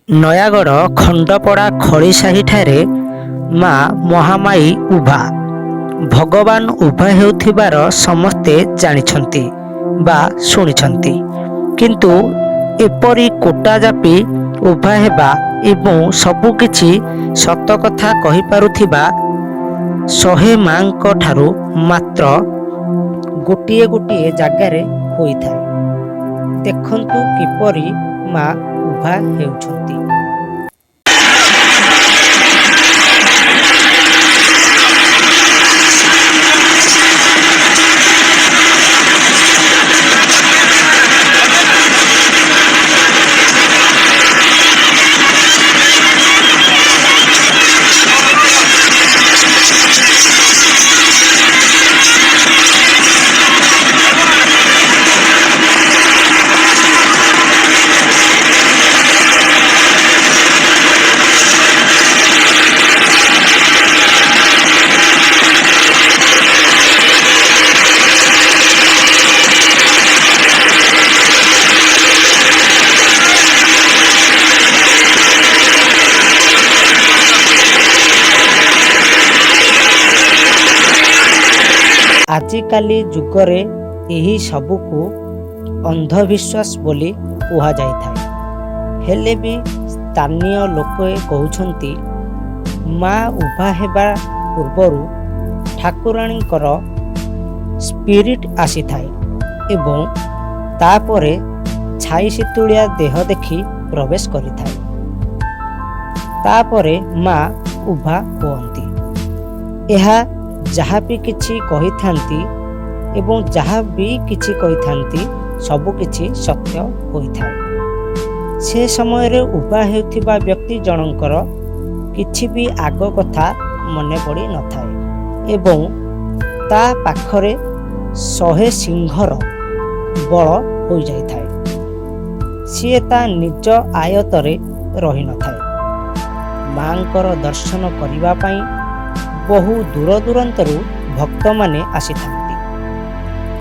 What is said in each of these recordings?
ନୟାଗଡ଼ ଖଣ୍ଡପଡ଼ା ଖଳିସାହିଠାରେ ମା ମହାମାୟୀ ଉଭା ଭଗବାନ ଉଭା ହେଉଥିବାର ସମସ୍ତେ ଜାଣିଛନ୍ତି ବା ଶୁଣିଛନ୍ତି, କିନ୍ତୁ ଏପରି କୋଟା ଜାପି ଉଭା ହେବା ଏବଂ ସବୁକିଛି ସତ କଥା କହିପାରୁଥିବା 100 ମାଙ୍କ ଠାରୁ ମାତ୍ର ଗୋଟିଏ ଗୋଟିଏ ଜାଗାରେ ହୋଇଥାଏ। ଦେଖନ୍ତୁ କିପରି ମା ଉଭା ହେଉଛନ୍ତି। ଆଜିକାଲି ଯୁଗରେ ଏହି ସବୁକୁ ଅନ୍ଧବିଶ୍ୱାସ ବୋଲି କୁହାଯାଇଥାଏ। ହେଲେ ବି ସ୍ଥାନୀୟ ଲୋକେ କହୁଛନ୍ତି, ମା ଉଭା ହେବା ପୂର୍ବରୁ ଠାକୁରାଣୀଙ୍କର ସ୍ପିରିଟ୍ ଆସିଥାଏ ଏବଂ ତାପରେ ଛାଇ ଶୀତୁଳିଆ ଦେହ ଦେଖି ପ୍ରବେଶ କରିଥାଏ। ତାପରେ ମା ଉଭା ହୁଅନ୍ତି। ଏହା ଯାହା ବି କିଛି କହିଥାନ୍ତି ଏବଂ ଯାହା ବି କିଛି କହିଥାନ୍ତି, ସବୁକିଛି ସତ୍ୟ ହୋଇଥାଏ। ସେ ସମୟରେ ଉଭା ହେଉଥିବା ବ୍ୟକ୍ତି ଜଣଙ୍କର କିଛି ବି ଆଗ କଥା ମନେ ପଡ଼ିନଥାଏ ଏବଂ ତା ପାଖରେ 100 ସିଂହର ବଳ ହୋଇଯାଇଥାଏ। ସିଏ ତା ନିଜ ଆୟତରେ ରହିନଥାଏ। ମାଙ୍କର ଦର୍ଶନ କରିବା ପାଇଁ ବହୁ ଦୂର ଦୂରାନ୍ତରୁ ଭକ୍ତମାନେ ଆସିଥାନ୍ତି।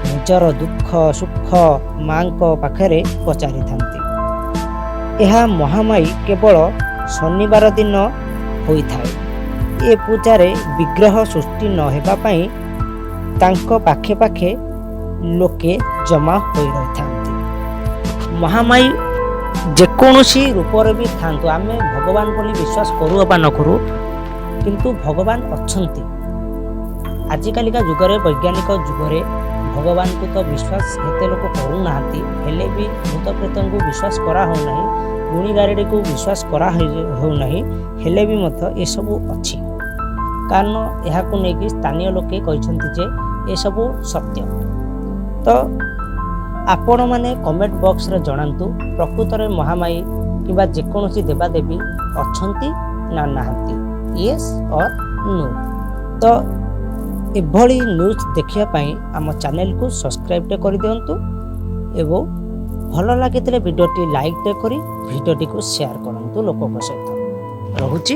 ନିଜର ଦୁଃଖ ସୁଖ ମାଙ୍କ ପାଖରେ ପଚାରିଥାନ୍ତି। ଏହା ମହାମାୟୀ କେବଳ ଶନିବାର ଦିନ ହୋଇଥାଏ। ଏ ପୂଜାରେ ବିଗ୍ରହ ସୃଷ୍ଟି ନ ହେବା ପାଇଁ ତାଙ୍କ ପାଖେ ପାଖେ ଲୋକେ ଜମା ହୋଇ ରହିଥାନ୍ତି। ମହାମାୟୀ ଯେକୌଣସି ରୂପରେ ବି ଥାନ୍ତୁ, ଆମେ ଭଗବାନ ବୋଲି ବିଶ୍ୱାସ କରୁ ଅବା ନ କରୁ, କିନ୍ତୁ ଭଗବାନ ଅଛନ୍ତି। ଆଜିକାଲିକା ଯୁଗରେ, ବୈଜ୍ଞାନିକ ଯୁଗରେ ଭଗବାନଙ୍କୁ ତ ବିଶ୍ୱାସ ଏତେ ଲୋକ କରୁନାହାନ୍ତି। ହେଲେ ବି ଭୂତ ପ୍ରେତଙ୍କୁ ବିଶ୍ୱାସ କରା ହେଉନାହିଁ, ଗୁଣିଗାରେଡ଼ିକୁ ବିଶ୍ୱାସ କରା ହେଉନାହିଁ, ହେଲେ ବି ମଧ୍ୟ ଏସବୁ ଅଛି। କାରଣ ଏହାକୁ ନେଇକି ସ୍ଥାନୀୟ ଲୋକେ କହିଛନ୍ତି ଯେ ଏସବୁ ସତ୍ୟ। ତ ଆପଣମାନେ କମେଣ୍ଟ ବକ୍ସରେ ଜଣାନ୍ତୁ, ପ୍ରକୃତରେ ମହାମାୟୀ କିମ୍ବା ଯେକୌଣସି ଦେବାଦେବୀ ଅଛନ୍ତି ନା ନାହାନ୍ତି? ୟେସ୍ ଅର୍ ନୋ? ତ ଏଭଳି ନ୍ୟୁଜ୍ ଦେଖିବା ପାଇଁ ଆମ ଚ୍ୟାନେଲକୁ ସବସ୍କ୍ରାଇବ୍ଟେ କରିଦିଅନ୍ତୁ ଏବଂ ଭଲ ଲାଗିଥିଲେ ଭିଡ଼ିଓଟି ଲାଇକ୍ଟେ କରି ଭିଡ଼ିଓଟିକୁ ସେୟାର କରନ୍ତୁ ଲୋକଙ୍କ ସହିତ। ରହୁଛି।